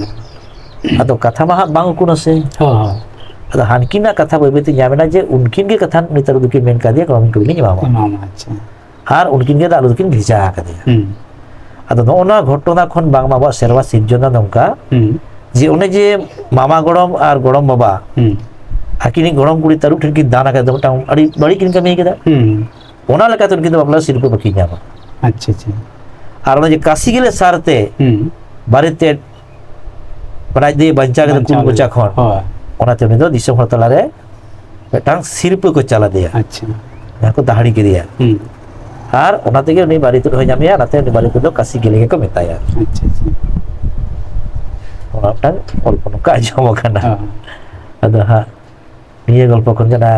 ᱟᱫᱚ ᱠᱟᱛᱷᱟ ᱢᱟ ᱦᱟᱸᱜ ᱵᱟᱝ ᱩᱠᱩᱱᱟ ᱥᱮ᱾ ᱦᱳᱭ, ᱦᱳᱭ᱾ ᱟᱫᱚ ᱦᱟᱱᱠᱤᱱᱟᱜ ᱠᱟᱛᱷᱟ ᱵᱟᱹᱭ ᱵᱟᱹᱭ ᱛᱮ ᱧᱟᱢ ᱮᱱᱟ ᱡᱮ ᱩᱱᱠᱤᱱ ᱜᱮ ᱠᱟᱛᱷᱟ ᱩᱱᱤ ᱛᱟᱹᱨᱩᱵ ᱫᱚᱠᱤᱱ ᱢᱮᱱ ᱠᱟᱫᱮᱭᱟ, "ᱠᱚᱲᱟ ᱢᱤᱫ ᱠᱚ ᱞᱤᱧ ᱮᱢᱟᱢᱟ᱾" ᱮᱢᱟᱢᱟ, ᱟᱪᱪᱷᱟ᱾ ᱟᱨ ᱩᱱᱠᱤᱱ ᱜᱮ ᱫᱟᱜ ᱞᱩ ᱫᱚᱠᱤᱱ ᱵᱷᱮᱡᱟ ᱟᱠᱟᱫᱮᱭᱟ᱾ ᱦᱩᱸ᱾ ᱟᱫᱚ ᱱᱚᱜᱼᱚ ᱱᱚᱣᱟ ᱜᱷᱚᱴᱚᱱᱟ ᱠᱷᱚᱱ ᱵᱟᱝᱢᱟ ᱟᱵᱚᱣᱟᱜ ᱥᱮᱨᱣᱟ ᱥᱤᱨᱡᱚᱱ ᱫᱚ ᱱᱚᱝᱠᱟ, ᱦᱩᱸ᱾ ᱡᱮ ᱚᱱᱮ ᱡᱮ ᱢᱟᱢᱟ ᱜᱚᱲᱚᱢ ᱟᱨ ᱜᱚᱲᱚᱢ ᱵᱟᱵᱟ ᱦᱩᱸ᱾ ᱟᱹᱠᱤᱱᱤᱡ ᱜᱚᱲᱚᱢ ᱠᱩᱲᱤ ᱛᱟᱹᱨᱩᱵ ᱴᱷᱮᱱ ᱠᱤᱱ ᱫᱟᱱ ᱟᱠᱟᱫ ᱫᱚ ᱢᱤᱫᱴᱟᱝ ᱟᱹᱰᱤ ᱵᱟᱹᱲᱤᱡ ᱠᱤᱱ ᱠᱟᱹᱢᱤ ᱠᱮᱫᱟ᱾ ᱦᱩᱸ᱾ ᱚᱱᱟ ᱞᱮᱠᱟᱛᱮ ᱩᱱᱠᱤᱱ ᱫᱚ ᱵᱟᱯᱞᱟ ᱥᱤᱨᱯᱟᱹ ᱵᱟᱹᱠᱤᱱ ᱧᱟᱢᱟ᱾ ᱟᱪᱪᱷᱟ, ᱟᱪᱪᱷᱟ᱾ ᱟᱨ ᱚᱱᱟ ᱡᱮ ᱠᱟᱥᱤ ᱜᱮᱞᱮ ᱥᱟᱨ ᱛᱮ ᱦᱩᱸ᱾ ᱵᱟᱨᱮ ᱛᱮ ᱢᱟᱱᱮ ᱟᱡ ᱫᱚᱭ ᱵᱟᱧᱪᱟᱣ ᱠᱮᱫᱟ ᱠᱩᱞ ᱵᱟᱧᱪᱟᱣ ᱠᱚᱪᱟ ᱞᱮᱫᱟ᱾ ᱠᱷᱚᱱ᱾ ᱦᱳᱭ᱾ ᱚᱱᱟᱛᱮ ᱩᱱᱤ ᱫᱚ ᱫᱤᱥᱚᱢ ᱦᱚᱲ ᱛᱟᱞᱟᱨᱮ ᱢᱤᱫᱴᱟᱝ ᱥᱤᱨᱯᱟᱹ ᱠᱚ ᱪᱟᱞ ᱟᱫᱮᱭᱟ᱾ ᱟᱪᱪᱷᱟ᱾ ᱡᱟᱦᱟᱸ ᱠᱚ ᱫᱟᱦᱲᱤ ᱠᱮᱫᱮᱭᱟ᱾ ᱦᱩᱸ᱾ ᱟᱨ ᱚᱱᱟ ᱛᱮᱜᱮ ᱩᱱᱤ ᱵᱟᱨᱮ ᱤᱛᱟᱹᱫ ᱦᱚᱸᱭ ᱧᱟᱢᱮᱭᱟ, ᱚᱱᱟᱛᱮ ᱩᱱᱤ ᱵᱟᱨᱮ ᱤᱛᱟᱹᱫ ᱫᱚ ᱠᱟᱥᱤ ᱜᱮᱞᱮ ᱜᱮᱠᱚ ᱢᱮᱛᱟᱭᱟ᱾ ᱟᱪᱪᱷᱟ, ᱟᱪᱪᱷᱟ᱾ ᱚᱱᱟ ᱢᱤᱫᱴᱟᱝ ᱜᱚᱞᱯᱚ ᱱᱚᱝᱠᱟ ᱟᱸᱡᱚᱢ ᱟᱠᱟᱱᱟ᱾ ᱦᱳᱭ᱾ ᱟᱫᱚ ᱦᱟᱸᱜ ᱱᱤᱭᱟᱹ ᱜᱚᱞᱯᱚ ᱠᱷᱚᱱ ᱜᱮ ᱚᱱᱟ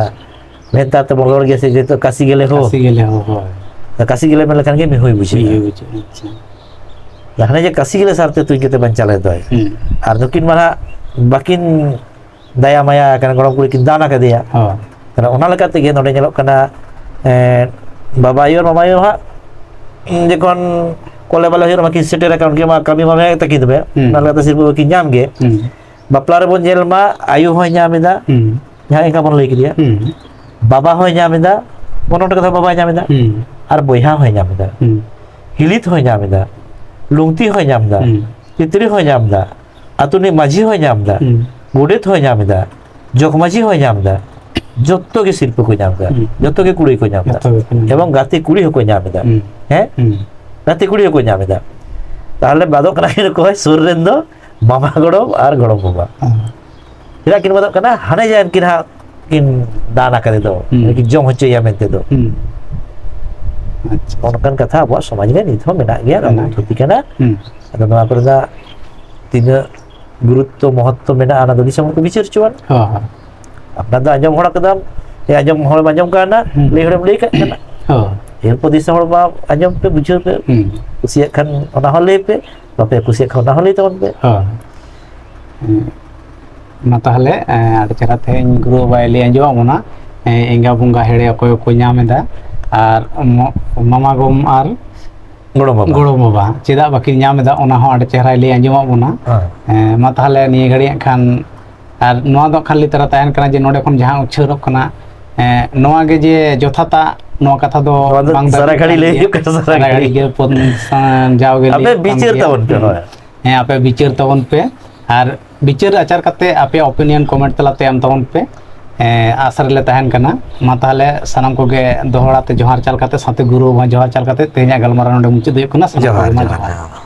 ᱢᱮᱱᱛᱟ ᱛᱮᱵᱚᱱ ᱨᱚᱲ ᱜᱮᱭᱟ ᱥᱮ, ᱡᱮᱦᱮᱛᱩ ᱠᱟᱥᱤ ᱜᱮᱞᱮ ᱦᱳ᱾ ᱠᱟᱥᱤ ᱜᱮᱞᱮ ᱦᱳ, ᱦᱳᱭ᱾ ᱠᱟᱥᱤ ᱜᱮᱞᱮ ᱢᱮᱱ ᱞᱮᱠᱷᱟᱱ ᱜᱮ ᱢᱤᱦᱩᱭ ᱵᱩᱡᱷᱟᱹᱜᱼᱟ᱾ ᱢᱤᱦᱩᱭ ᱵᱩᱡᱷᱟᱹᱜᱼᱟ, ᱟᱪᱪᱷᱟ᱾ ᱦᱟᱱᱮ ᱡᱮ ᱠᱟᱥᱤ ᱜᱮᱞᱮ ᱥᱟᱨ ᱛᱮ ᱛᱩᱧ ᱠᱟᱛᱮ ᱵᱟᱧᱪᱟᱣ ᱞᱮᱫ ᱫᱚᱭ᱾ ᱦᱩᱸ᱾ ᱟᱨ ᱱᱩᱠᱤᱱ ᱢᱟ ᱱᱟᱦᱟᱜ ᱵᱟᱹᱠᱤᱱ ᱫᱟᱭᱟ ᱢᱟᱭᱟ ᱟᱠᱟᱱᱟ, ᱜᱚᱲᱚᱢ ᱠᱩᱲᱤ ᱠᱤᱱ ᱫᱟᱱ ᱟᱠᱟᱫᱮᱭᱟ᱾ ᱦᱳᱭ᱾ ᱛᱟᱦᱞᱮ ᱚᱱᱟ ᱞᱮᱠᱟ ᱛᱮᱜᱮ ᱱᱚᱰᱮ ᱧᱮᱞᱚᱜ ᱠᱟᱱᱟ, ᱮᱸ, ᱵᱟᱵᱟ ᱟᱭᱳ ᱟᱨ ᱢᱟᱢᱟ ᱟᱭᱳ ᱦᱟᱸᱜ, ᱩᱸ, ᱡᱚᱠᱷᱚᱱ ᱠᱚᱞᱮ ᱵᱟᱞᱮ ᱦᱩᱭᱩᱜ ᱨᱮᱢᱟ ᱠᱤᱱ ᱥᱮᱴᱮᱨ ᱟᱠᱟᱱ, ᱩᱱᱠᱤᱱ ᱢᱟ ᱠᱟᱹᱢᱤ ᱢᱟ ᱢᱮᱱᱟᱜ ᱛᱟᱹᱠᱤᱱ ᱛᱚᱵᱮ, ᱦᱩᱸ᱾ ᱚᱱᱟ ᱞᱮᱠᱟᱛᱮ ᱥᱤᱨᱯᱟᱹ ᱠᱤᱱ ᱧᱟᱢ ᱜᱮ᱾ ᱦᱩᱸ᱾ ᱵᱟᱯᱞᱟ ᱨᱮᱵᱚᱱ ᱧᱮᱞ ᱢᱟ, ᱟᱭᱳ ᱦᱚᱸᱭ ᱧᱟᱢ ᱮᱫᱟ, ᱦᱩᱸ᱾ ᱡᱟᱦᱟᱸ ᱮᱱᱠᱟ ᱵᱚᱱ ᱞᱟᱹᱭ ᱠᱮᱫᱮᱭᱟ, ᱦᱩᱸ᱾ ᱵᱟᱵᱟ ᱦᱚᱸᱭ ᱧᱟᱢ ᱮᱫᱟ, ᱜᱚᱱᱚᱝ ᱴᱟᱠᱟ ᱫᱚ ᱵᱟᱵᱟᱭ ᱧᱟᱢ ᱮᱫᱟ, ᱦᱩᱸ᱾ ᱟᱨ ᱵᱚᱭᱦᱟ ᱦᱚᱸᱭ ᱧᱟᱢ ᱮᱫᱟ, ᱦᱩᱸ᱾ ᱦᱤᱞᱤᱛ ᱦᱚᱸᱭ ᱧᱟᱢ ᱮᱫᱟ, ᱞᱩᱝᱛᱤ ᱦᱚᱸᱭ ᱧᱟᱢ ᱮᱫᱟ, ᱦᱩᱸ᱾ ᱛᱤᱛᱨᱤ ᱦᱚᱸᱭ ᱧᱟᱢ ᱮᱫᱟ, ᱟᱹᱛᱩ ᱨᱤᱱᱤᱡ ᱢᱟᱹᱡᱷᱤ ᱦᱚᱸᱭ ᱧᱟᱢ ᱮᱫᱟ, ᱦᱩᱸ᱾ ᱜᱚᱰᱮᱛ ᱦᱚᱸᱭ ᱧᱟᱢ ᱮᱫᱟ, ᱡᱚᱜᱽ ᱢᱟᱹᱡᱷᱤ ᱦᱚᱸᱭ ᱧᱟᱢ ᱮᱫᱟ, ᱡᱚᱛᱚ ᱜᱮ ᱥᱤᱨᱯᱟᱹ ᱠᱚ ᱧᱟᱢ ᱮᱫᱟ, ᱦᱩᱸ᱾ ᱡᱚᱛᱚ ᱜᱮ ᱠᱩᱲᱟᱹᱭ ᱠᱚ ᱧᱟᱢ ᱮᱫᱟ, ᱡᱚᱛᱚ ᱜᱮᱠᱚ ᱧᱟᱢ ᱮᱵᱚᱝ ᱮᱫᱟ᱾ ᱜᱟᱛᱮ ᱠᱩᱲᱤ ᱦᱚᱸᱠᱚ ᱧᱟᱢ ᱮᱫᱟ, ᱦᱩᱸ᱾ ᱦᱮᱸ? ᱦᱩᱸ᱾ ᱜᱟᱛᱮ ᱠᱩᱲᱤ ᱦᱚᱸᱠᱚ ᱧᱟᱢ ᱮᱫᱟ᱾ ᱛᱟᱦᱞᱮ ᱵᱟᱫᱚᱜ ᱠᱟᱱᱟ ᱠᱤᱱ ᱚᱠᱚᱭ? ᱥᱩᱨ ᱨᱮᱱ ᱫᱚ ᱢᱟᱢᱟ ᱜᱚᱲᱚᱢ ᱟᱨ ᱜᱚᱲᱚᱢ ᱵᱟᱵᱟ᱾ ᱦᱩᱸ᱾ ᱪᱮᱫᱟᱜ ᱠᱤᱱ ᱵᱟᱫᱚᱜ ᱠᱟᱱᱟ? ᱦᱟᱱᱮ ᱡᱮ ᱩᱱᱠᱤᱱ ᱦᱟᱸᱜ ᱠᱤᱱ ᱫᱟᱱ ᱟᱠᱟᱫᱮ ᱫᱚ, ᱦᱩᱸ᱾ ᱠᱤᱱ ᱡᱚᱢ ᱦᱚᱪᱚᱭᱮᱭᱟ ᱢᱮᱱᱛᱮ ᱫᱚ᱾ ᱦᱩᱸ᱾ ᱟᱪᱪᱷᱟ᱾ ᱚᱱᱠᱟᱱ ᱠᱟᱛᱷᱟ ᱟᱵᱚᱣᱟᱜ ᱥᱚᱢᱟᱡᱽ ᱨᱮ ᱱᱤᱛ ᱦᱚᱸ ᱢᱮᱱᱟᱜ ᱜᱮᱭᱟ, ᱢᱮᱱᱟᱜ ᱜᱮᱭᱟ᱾ ᱟᱫᱚ ᱱᱚᱣᱟ ᱠᱚᱨᱮᱱᱟᱜ ᱛᱤᱱᱟᱹᱜ ᱜᱩᱨᱩᱛᱛᱚ ᱢᱚᱦᱚᱛᱛᱚ ᱢᱮᱱᱟᱜᱼᱟ, ᱚᱱᱟ ᱫᱚ ᱫᱤᱥᱚᱢ ᱦᱚᱲ ᱠᱚ ᱵᱤᱪᱟᱹᱨ ᱦᱚᱪᱚᱣᱟᱱ᱾ ᱦᱳᱭ, ᱦᱳᱭ᱾ ᱟᱯᱱᱟᱨ ᱫᱚ ᱟᱸᱡᱚᱢ ᱦᱚᱲ ᱠᱟᱫᱟᱢ, ᱟᱸᱡᱚᱢ ᱦᱚᱲᱮᱢ ᱟᱸᱡᱚᱢ ᱠᱟᱱᱟ, ᱦᱩᱸ᱾ ᱞᱟᱹᱭ ᱦᱚᱲᱮᱢ ᱞᱟᱹᱭ ᱠᱟᱜ ᱠᱟᱱᱟ᱾ ᱦᱳᱭ᱾ ᱮᱨᱯᱚᱨ ᱫᱤᱥᱚᱢ ᱦᱚᱲ ᱢᱟ ᱟᱸᱡᱚᱢ ᱯᱮ, ᱵᱩᱡᱷᱟᱹᱣ ᱯᱮ᱾ ᱦᱩᱸ᱾ ᱠᱩᱥᱤᱭᱟᱜ ᱠᱷᱟᱱ ᱚᱱᱟ ᱦᱚᱸ ᱞᱟᱹᱭ ᱯᱮ, ᱵᱟᱯᱮ ᱠᱩᱥᱤᱭᱟᱜ ᱠᱷᱟᱱ ᱚᱱᱟ ᱦᱚᱸ ᱞᱟᱹᱭ ᱛᱟᱵᱚᱱ ᱯᱮ᱾ ᱦᱳᱭ᱾ ᱦᱩᱸ᱾ ᱢᱟ ᱛᱟᱦᱚᱞᱮ, ᱮᱸ, ᱟᱹᱰᱤ ᱪᱮᱦᱨᱟ ᱛᱮᱦᱮᱧ ᱜᱩᱨᱩ ᱵᱟᱵᱟᱭ ᱞᱟᱹᱭ ᱟᱸᱡᱚᱢᱟᱜ ᱵᱚᱱᱟ, ᱮᱸ, ᱮᱸᱜᱟ ᱵᱚᱸᱜᱟ ᱦᱮᱲᱮ ᱚᱠᱚᱭ ᱠᱚ ᱧᱟᱢ ᱮᱫᱟ, ᱟᱨ ᱢᱚ-, ᱢᱟᱢᱟ ᱜᱚᱢ ᱟᱨ ᱜᱚᱲᱚᱢ ᱵᱟᱵᱟ᱾ ᱜᱚᱲᱚᱢ ᱵᱟᱵᱟ ᱪᱮᱫᱟᱜ ᱵᱟᱹᱠᱤᱱ ᱧᱟᱢ ᱮᱫᱟ, ᱚᱱᱟ ᱦᱚᱸ ᱟᱹᱰᱤ ᱪᱮᱦᱨᱟᱭ ᱞᱟᱹᱭ ᱟᱸᱡᱚᱢᱟᱜ ᱵᱚᱱᱟ᱾ ᱦᱮᱸ᱾ ᱮᱸ, ᱢᱟ ᱛᱟᱦᱚᱞᱮ ᱱᱤᱭᱟᱹ ᱜᱷᱟᱹᱲᱤᱡ ᱦᱟᱸᱜ ᱠᱷᱟᱱ, ᱟᱨ ᱱᱚᱣᱟ ᱫᱚ ᱦᱟᱸᱜ ᱠᱷᱟᱱ ᱞᱟᱹᱭ ᱛᱟᱨᱟ ᱛᱟᱦᱮᱱ ᱠᱟᱱᱟ ᱡᱮ ᱱᱚᱰᱮ ᱠᱷᱚᱱ ᱡᱟᱦᱟᱸ ᱩᱪᱷᱟᱹᱨᱚᱜ ᱠᱟᱱᱟ, ᱮᱸ, ᱱᱚᱣᱟ ᱜᱮ ᱡᱮ ᱡᱚᱛᱷᱟᱛᱟ, ᱱᱚᱣᱟ ᱠᱟᱛᱷᱟ ᱫᱚ ᱱᱚᱣᱟ ᱫᱚ ᱵᱟᱝ ᱥᱟᱨᱟ ᱫᱟᱵᱤᱜ ᱜᱷᱟᱹᱲᱤ ᱠᱟᱱ ᱞᱟᱹᱭ ᱜᱮᱭᱟ᱾ ᱦᱩᱭᱩᱜ ᱠᱟᱱᱟ, ᱥᱟᱨᱟ ᱥᱟᱨᱟ ᱜᱷᱟᱹᱲᱤ᱾ ᱜᱷᱟᱹᱲᱤ ᱜᱮ ᱯᱚᱱ-, ᱥᱟ-, ᱡᱟᱣᱜᱮ ᱟᱯᱮ ᱞᱟᱹᱭ ᱠᱟᱱ ᱵᱤᱪᱟᱹᱨ ᱜᱮᱭᱟ᱾ ᱛᱟᱵᱚᱱ ᱯᱮ, ᱦᱩᱸ᱾ ᱦᱳᱭ᱾ ᱦᱮᱸ, ᱟᱯᱮ ᱵᱤᱪᱟᱹᱨ ᱛᱟᱵᱚᱱ ᱯᱮ, ᱟᱨ ᱵᱤᱪᱟᱹᱨ ᱟᱪᱟᱨ ᱠᱟᱛᱮ ᱟᱯᱮᱭᱟᱜ opinion comment ᱛᱟᱞᱟᱛᱮ ᱮᱢ ᱛᱟᱵᱚᱱ ᱯᱮ᱾ ᱮᱸ, ᱟᱥ ᱨᱮᱞᱮ ᱛᱟᱦᱮᱱ ᱠᱟᱱᱟ᱾ ᱢᱟ ᱛᱟᱦᱚᱞᱮ ᱥᱟᱱᱟᱢ ᱠᱚᱜᱮ ᱫᱚᱦᱲᱟ ᱛᱮ ᱡᱚᱦᱟᱨ ᱪᱟᱞ ᱠᱟᱛᱮ, ᱥᱟᱶᱛᱮ ᱜᱩᱨᱩ ᱵᱟᱵᱟ ᱡᱚᱦᱟᱨ ᱪᱟᱞ ᱠᱟᱛᱮ ᱛᱮᱦᱮᱧᱟᱜ ᱜᱟᱞᱢᱟᱨᱟᱣ ᱱᱚᱰᱮ ᱢᱩᱪᱟᱹᱫ ᱦᱩᱭᱩᱜ ᱠᱟᱱᱟ᱾ ᱥᱟᱱᱟᱢ ᱡᱚᱦᱟᱨ, ᱠᱚᱜᱮ ᱢᱟ ᱡᱚᱦᱟᱨ, ᱡᱚᱦᱟᱨ᱾ ᱡᱚᱦᱟᱨ᱾